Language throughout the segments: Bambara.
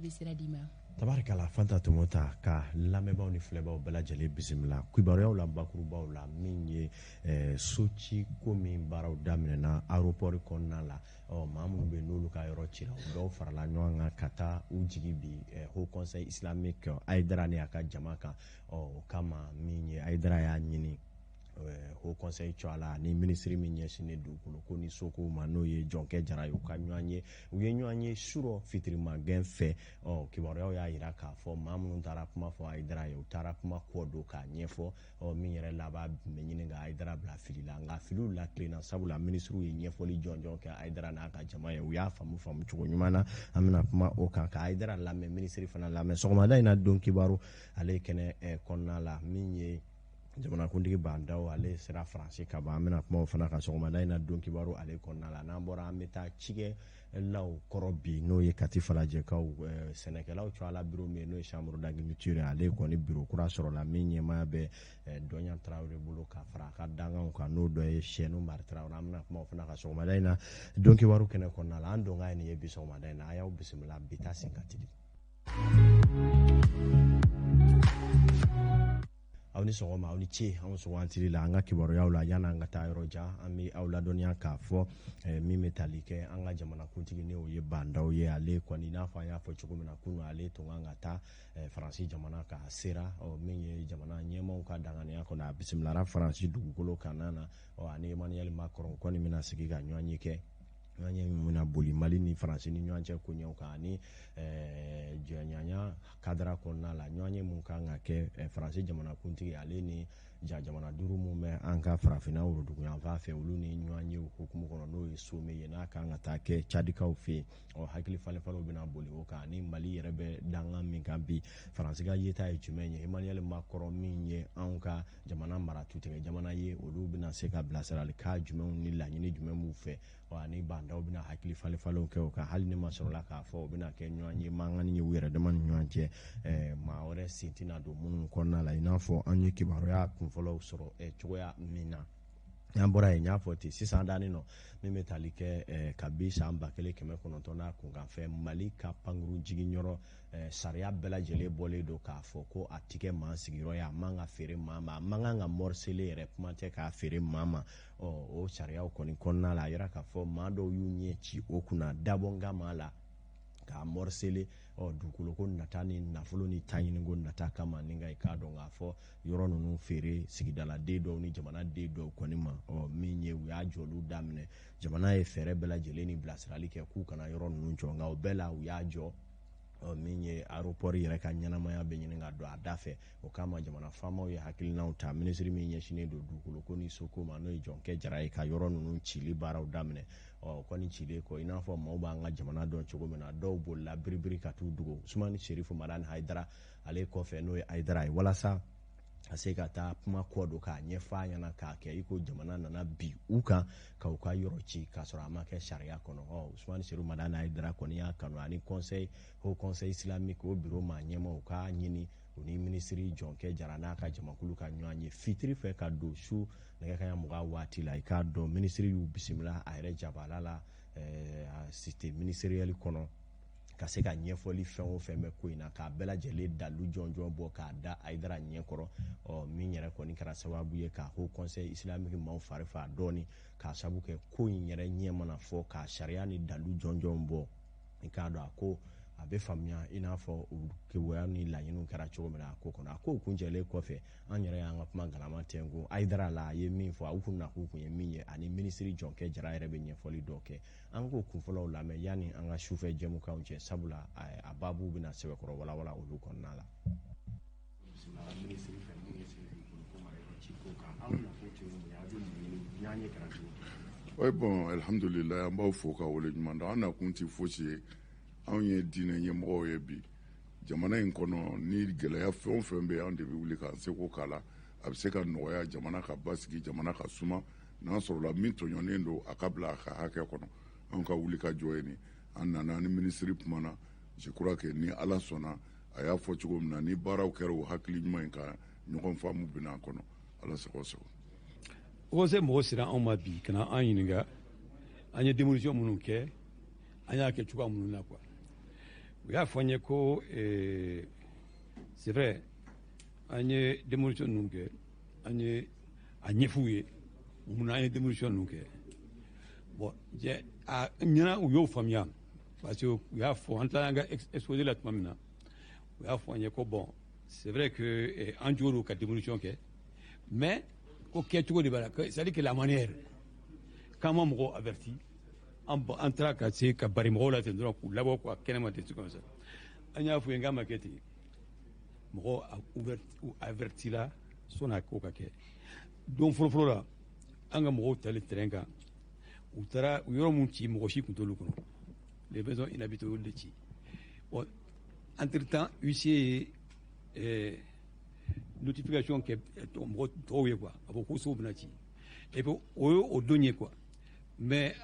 bɛ sira d'i ma. Tabarikala Fanta Tomota, ka lamɛnbaaw ni filɛbaaw bɛɛ lajɛlen bisimila kibaruyaw la bakurubaw la. Min ye soci ko min baaraw daminɛna aéroport kɔnɔna la, ɔ maa minnu bɛ n'olu ka yɔrɔ cira, u dɔw farala ɲɔgɔn kan ka taa u jigi bi Haut Conseil islamique Hayidara ni a ka jama kan. Ɔ o kama, min ye Hayidara y'a ɲini Haut Conseil cɔ la ni minisiri min ɲɛsinnen dugukolo ko ni soko ma, n'o ye Jɔnkɛ Jara ye, u ka ɲɔgɔn ye. U ye ɲɔgɔn ye surɔ fitirimakɛn fɛ. Ɔ kibaruyaw y'a yira k'a fɔ maa minnu taara kuma fɔ Hayidara ye, u taara kuma kɔ don k'a ɲɛfɔ. Ɔ min yɛrɛ laban bɛ ɲini ka Hayidara bila fili la, nka filiw latilenna, sabula minisiriw ye ɲɛfɔli jɔnjɔn kɛ Hayidara n'a ka jama ye, u y'a faamu faamu cogo ɲuman na. An bɛna kuma o kan, ka Hayidara lamɛn, minisiri fana lamɛn sɔgɔmada in na. Don kibaru ale kɛnɛ kɔnɔna la, min ye jamanakuntigi Bah N'Daw, ale sera Faransi ka ban. An bɛna kuma o fana kan sɔgɔmada in na don kibaru ale kɔnɔna la. N'an bɔra, an bɛ taa cikɛlaw kɔrɔ bi, n'o ye Kati Falajɛkaw, sɛnɛkɛlaw cɔ la bureau min ye, n'o ye chambre d'agriculture, ale kɔni bureau kura sɔrɔla min ɲɛmaaya bɛ Dɔnya Tarawele bolo, ka fara a ka danganw kan, n'o dɔ ye Sɛnu Mari Tarawele. An bɛna kuma o fana kan sɔgɔmada in na don kibaru kɛnɛ kɔnɔna la. An don ka ye nin ye bi sɔgɔmada in na. A y'aw bisimila, bi ta sen ka teli. Aw ni sɔgɔma, aw ni ce anw sugantili la an ka kibaruyaw la. Yan'an ka taa yɔrɔ jan, an bɛ aw ladɔnniya k'a fɔ min bɛ tali kɛ an ka jamanakuntigi, ni o ye Bah N'Daw ye, ale kɔni, i n'a fɔ an y'a fɔ cogo min na kunun, ale tun kan ka taa Faransi jamana kan, a sera. Ɔ min ye jamana ɲɛmaaw ka danganiya kɔnɔ, a bisimilara Faransi dugukolo kan na. Ɔ ani Emmanuel Macron kɔni bɛna sigi ka ɲɔgɔn ye kɛ, ɲɔgɔn ye min bɛna boli Mali ni Faransi ni ɲɔgɔn cɛ koɲɛw kan, ani jɛɲɔgɔnya kadara kɔnɔna la, ɲɔgɔn ye mun kan ka kɛ Faransi jamanakuntigi ale ni ja jamana duuru mun bɛ an ka farafinna woroduguyanfan fɛ, olu ni ɲɔgɔn ye hukumu kɔnɔ, n'o ye sommet ye, n'a kan ka taa kɛ Cadikaw fɛ yen. Ɔ hakili falenfalenw bɛna boli o kan, ani Mali yɛrɛ bɛ dangan min kan bi, Faransi ka yeta ye jumɛn ye, Emmanuel Macron min ye anw ka jamana mara tutigɛ jamana ye, olu bɛna se ka bilasiralikan jumɛnw ni laɲini jumɛn b'u fɛ. Ɔ ani Bah N'Daw bɛna hakili falenfalenw kɛ o kan, hali ni ma sɔrɔla k'a fɔ o bɛna kɛ ɲɔgɔn ye mankan ye u yɛrɛ dama ni ɲɔgɔn cɛ, maa wɛrɛ sen tɛna don minnu kɔnɔna la, i n'a fɔ an ye kibaruya kunfɔlɔw sɔrɔ cogoya min na. N'an bɔra yen, n y'a fɔ ten sisan dannen nɔ, min bɛ tali kɛ kabi san 1900 n'a kunkanfɛn, Mali ka pankurun jiginyɔrɔ sariya bɛɛ lajɛlen bɔlen don k'a fɔ ko a ti kɛ maa sigiyɔrɔ ye, a man ka feere maa ma, a man kan ka morceler yɛrɛ, kuma tɛ k'a feere maa ma. Ɔ o sariyaw kɔni kɔnɔna la, a yira k'a fɔ maa dɔw y'u ɲɛ ci o kunna dabɔn la k'a morceler, ɔ dugukolo ko nata ni nafolo ni taɲiniko nata kama, ni ka i k'a dɔn k'a fɔ yɔrɔ ninnu feere sigidaladen dɔw ni jamanaden dɔw kɔni ma. Ɔ min ye u y'a jɔliw daminɛ, jamana ye fɛɛrɛ bɛɛ lajɛlen ni bilasirali kɛ k'u kana yɔrɔ ninnu jɔ, nka o bɛɛ la u y'a jɔ. Ɔ min ye aéroport yɛrɛ ka ɲɛnamaya bɛ ɲini ka don a da fɛ, o kama jamana faamaw ye hakilinaw ta, minisiri min ɲɛsinnen don dugukolo ko ni soko ma, n'o ye Jɔnkɛ Jara ye, ka yɔrɔ ninnu cili baaraw daminɛ. Ɔ o kɔni cilen kɔ, i n'a fɔ maaw b'an ka jamana dɔn cogo min na, dɔw bolila biribiri ka t'u dogo Usumani Serifu Madani Hayidara ale kɔfɛ, n'o ye Hayidara ye, walasa ka se ka taa kuma kɔ don k'a ɲɛfɔ a ɲɛna, k'a kɛ i ko jamana nana bi u kan ka u ka yɔrɔ ci k'a sɔrɔ a ma kɛ sariya kɔnɔ. Ɔ Usumani Serifu Madani Hayidara kɔni y'a kanu ani conseil, Haut Conseil islamique, o bureau maa ɲɛmaaw k'a ɲini u ni minisiri Jɔnkɛ Jara n'a ka jamakulu ka ɲɔgɔn ye fitiri fɛ ka don su nɛgɛ kanɲɛ 20 waati la. I k'a dɔn minisiri y'u bisimila a yɛrɛ jabala la cité ministérielle kɔnɔ, ka se ka ɲɛfɔli fɛn o fɛn bɛ ko in na, k'a bɛɛ lajɛlen dalu jɔnjɔn bɔ k'a da Hayidara ɲɛkɔrɔ. Ɔ min yɛrɛ kɔni kɛra sababu ye ka Haut Conseil islamique maaw fari fa dɔɔni, k'a sabu kɛ ko in yɛrɛ ɲɛ mana fɔ k'a sariya ni dalu jɔnjɔn bɔ, i k'a dɔn a ko a bɛ faamuya i n'a fɔ keguya ni laɲiniw kɛra cogo min na a ko kɔnɔ. A ko kuncɛlen kɔfɛ, an yɛrɛ y'an ka kuma galama tɛnku Hayidara la, a ye min fɔ, a kun nakun kun ye min ye, ani minisiri Jɔnkɛ Jara yɛrɛ bɛ ɲɛfɔli dɔ kɛ. An k'o kunfɔlɔw lamɛn yanni an ka sufɛ jɛmukanw cɛ, sabula a baabu bɛna sɛbɛkɔrɔ walawala olu kɔnɔna la. Minisiri fɛ mun ɲɛsinnen dugukolo ko ma, yɔrɔ ci ko kan, aw nakun tɛ mun ye, aw bɛ mun ɲini, ɲɔgɔn ye kɛra cogo di? Oui, bon, alhamdulillah, an b'aw fo ka wale ɲuman dɔn. An nakun tɛ fosi ye, anw ye diinɛ ɲɛmɔgɔw ye. Bi jamana in kɔnɔ, ni gɛlɛya fɛn o fɛn bɛ yen, an de bɛ wuli k'an seko k'a la, a bɛ se ka nɔgɔya, jamana ka basigi, jamana ka suma, n'a sɔrɔla min tɔɲɔnen don, a ka bila a ka hakɛ kɔnɔ. Anw ka wuli ka jɔ ye nin. An nana ni minisiri kumana, je crois que ni Ala sɔnna, a y'a fɔ cogo min na, ni baaraw kɛra o hakili ɲuman in kan, ɲɔgɔn faamu bɛna a kɔnɔ. Ala sago sago. O se mɔgɔ sera anw ma bi ka na an ɲininka an ye démolition minnu kɛ, an y'a kɛ cogoya minnu na quoi. U y'a fɔ n ye ko c'est vrai, an ye démolition ninnu kɛ, an ye a ɲɛf'u ye munna an ye démolition ninnu kɛ. Bon, a ɲɛna, u y'o faamuya, parce que u y'a fɔ, an tilala an ka exposé la tuma min na, u y'a fɔ an ye ko bon, c'est vrai que an jo don ka démolition kɛ, mais ko kɛcogo de b'a la, c'est à dire que la manière k'an ma mɔgɔw averti, an taara ka se ka bari mɔgɔw la ten dɔrɔn, k'u labɔ quoi kɛnɛma ten, comme ça. An y'a f'u ye k'a ma kɛ ten, mɔgɔw averti la sɔnni a ko ka kɛ. Don fɔlɔfɔlɔ la, an ka mɔgɔw tali terrain kan, u taara yɔrɔ mun ci, mɔgɔ si tun t'olu kɔnɔ, les maisons inhabitées, olu de ci. Bon, entre temps, huissier ye notification kɛ mɔgɔ tɔw ye quoi, a fɔ ko sow bɛna ci, et puis o ye o don ye quoi. Mais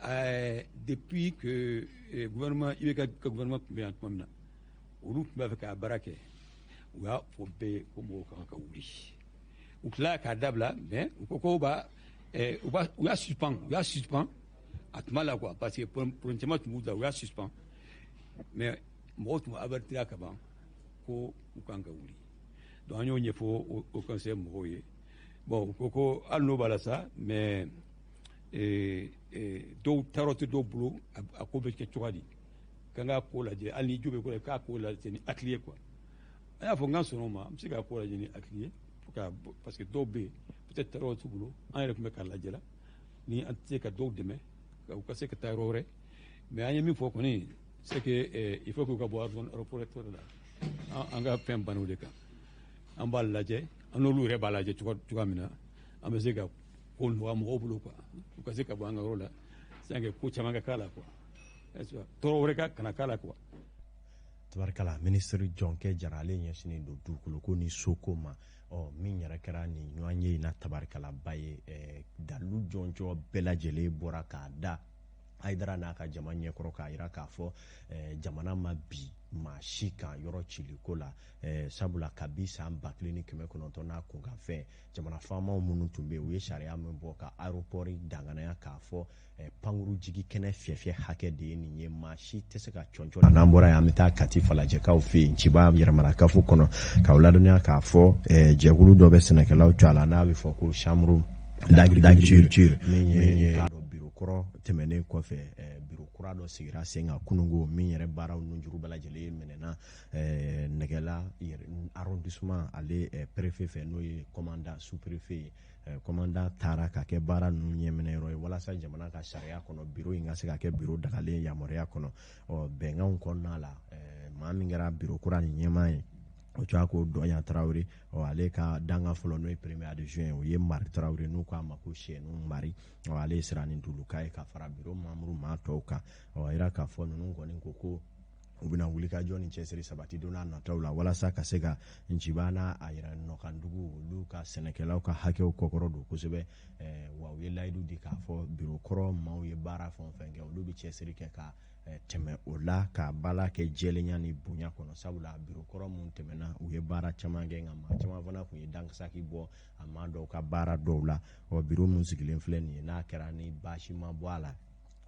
depuis que gouvernement IBK ka gouvernement tun bɛ yan tuma min na, olu tun b'a fɛ k'a baara kɛ, u y'a fɔ bɛɛ ye ko mɔgɔw ka kan ka wuli. U tilala k'a dabila, mais u ko ko b'a u y'a suspend, u y'a suspend a tuma la quoi, parce que problème caman tun b'u da, u y'a suspend, mais mɔgɔw tun avertira ka ban ko u kan ka wuli. Donc an y'o ɲɛfɔ o conseil mɔgɔw ye. Bon, u ko ko hali n'o b'a la sa, mais dɔw taarɔ tɛ dɔw bolo, a ko bɛ kɛ cogoya di, k'an k'a ko lajɛ, hali ni jo bɛ ko la, k'a ko lajɛ ni hakili ye quoi. An y'a fɔ n ka sɔn o ma, an bɛ se k'a ko lajɛ ni hakili ye, parce que dɔw bɛ yen, peut-être taarɔ t'u bolo, an yɛrɛ tun bɛ k'a lajɛ la ni an tɛ se ka dɔw dɛmɛ u ka se ka taa yɔrɔ wɛrɛ. Mais an ye min fɔ kɔni, c'est que il faut k'u ka bɔ zone aéroportuaire la. An ka fɛn banni o de kan, an b'a lajɛ, an n'olu yɛrɛ b'a lajɛ cogoya min na an bɛ se ka ko nɔgɔya mɔgɔw bolo quoi, u ka se ka bɔ an ka yɔrɔ la sans que ko caman ka k'a la quoi, tɔɔrɔ wɛrɛ ka kana k'a la quoi. Tabarikala, minisiri Jɔnkɛ Jara, ale ɲɛsinnen don dugukoloko ni soko ma. Ɔ, min yɛrɛ kɛra nin ɲɔgɔn ye in na, tabarikalaba ye, dalu jɔnjɔn bɛɛ lajɛlen bɔra k'a da Hayidara n'a ka jama ɲɛkɔrɔ, k'a yira k'a fɔ jamana ma bi maa si kan yɔrɔ ciliko la, sabula kabi san 1900 n'a kunkanfɛn, jamana faamaw minnu tun bɛ yen, u ye sariya min bɔ ka aéroport danganaya k'a fɔ pankuru jigi kɛnɛ fiyɛfiyɛ hakɛ de ye nin ye, maa si tɛ se ka cɔncɔn. N'an bɔra yen, an bɛ taa Kati Falajɛkaw fɛ yen, Nciba yɛrɛmarakafo kɔnɔ, k'aw ladɔnniya k'a fɔ jɛkulu dɔ bɛ sɛnɛkɛlaw cɛ a la, n'a bɛ fɔ ko chambre d'agriculture, min ye biro kɔrɔ tɛmɛnen kɔfɛ, biro kura dɔ sigira sen kan kunungo, min yɛrɛ baaraw nunjuru bɛɛ lajɛlen minɛna nɛgɛla arrondissement ale préfet fɛ, n'o ye commandant sous préfet ye. Commandant taara ka kɛ baara ninnu ɲɛminɛ yɔrɔ ye, walasa jamana ka sariya kɔnɔ, biro in ka se ka kɛ biro dagalen yamaruya kɔnɔ. Ɔ, bɛnkanw kɔnɔna la, maa min kɛra biro kura nin ɲɛmaa ye, o cogoya ko Dɔnya Tarawele. Ɔ, ale ka danga fɔlɔ, n'o ye premier adjoint, o ye Mari Tarawele, n'u k'a ma ko Sɛnu Mari. Ɔ, ale ye Sirani Duluka ye ka fara biro membre maa tɔw kan. Ɔ, a yira k'a fɔ ninnu kɔni ko u bɛna wuli ka jɔ ni cɛsiri sabati don n'a nataw la, walasa ka se ka Nciba n'a a yɛrɛ nɔkandugu, olu ka sɛnɛkɛlaw ka hakɛw kɔkɔrɔ don kosɛbɛ. Wa u ye layidu di k'a fɔ biro kɔrɔ maaw ye baara fɛn o fɛn kɛ, olu bɛ cɛsiri kɛ ka tɛmɛ o la, ka baara kɛ jɛlenya ni bonya kɔnɔ, sabula biro kɔrɔ mun tɛmɛna, u ye baara caman kɛ, nka maa caman fana tun ye dankasaki bɔ a maa dɔw ka baara dɔw la. Ɔ, biro mun sigilen filɛ nin ye, n'a kɛra ni baasi ma bɔ a la,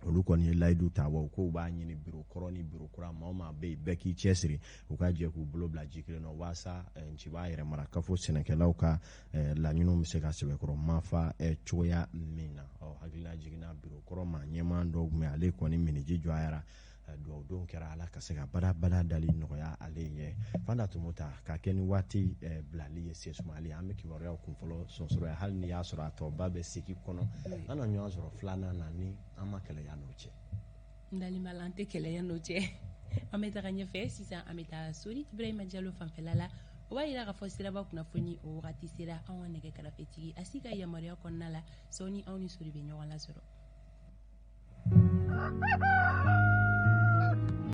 olu kɔni ye layidu ta, wa k'u b'a ɲini biro kɔrɔ ni biro kura, maa o maa bɛ yen, bɛɛ k'i cɛsiri, u ka jɛ k'u bolo bila ji kelen na, walasa Nciba yɛrɛ mara kafo sɛnɛkɛlaw ka laɲiniw bɛ se ka sɛbɛkɔrɔ mafa cogoya min na. Ɔ, hakilina jiginna biro kɔrɔ maa ɲɛmaa dɔw kun bɛ, ale kɔni miniji jɔyara, dugawudon kɛra Ala ka se ka badabada dali nɔgɔya ale ye. Fanta Tumuta, ka kɛ ni waati bilali ye, sesumali, an bɛ kibaruyaw kunfɔlɔ sonsoro ye, hali n'i y'a sɔrɔ a tɔba bɛ segi kɔnɔ, an na ɲɔgɔn sɔrɔ filanan na ni an ma kɛlɛya n'o cɛ. N dalen b'a la, an tɛ kɛlɛya n'o cɛ. An bɛ taga ɲɛfɛ sisan, an bɛ taa Sori Ibrahima Jalo fanfɛla la. O b'a yira k'a fɔ siraba kunnafoni o wagati sera. Anw ka nɛgɛ karafetigi a si ka yamaruya kɔnɔna la, sɔɔni anw ni Sori bɛ ɲɔgɔn lasɔrɔ.